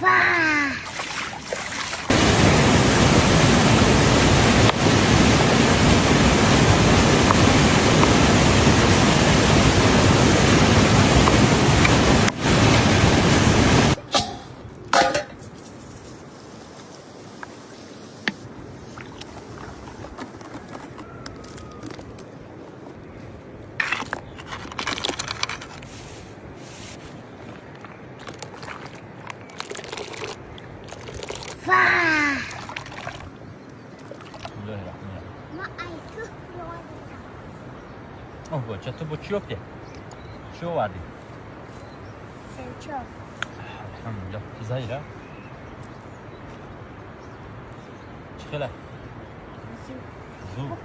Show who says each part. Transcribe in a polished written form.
Speaker 1: Ва! Ва! Ма ай ту ёдам.
Speaker 2: Оҳ, бача, ту бо чӣ ёфтӣ? Чӣ овардӣ?
Speaker 1: Сенчо.
Speaker 2: Алҳамдулиллаҳ. Заира? Чӣ хела? Зур.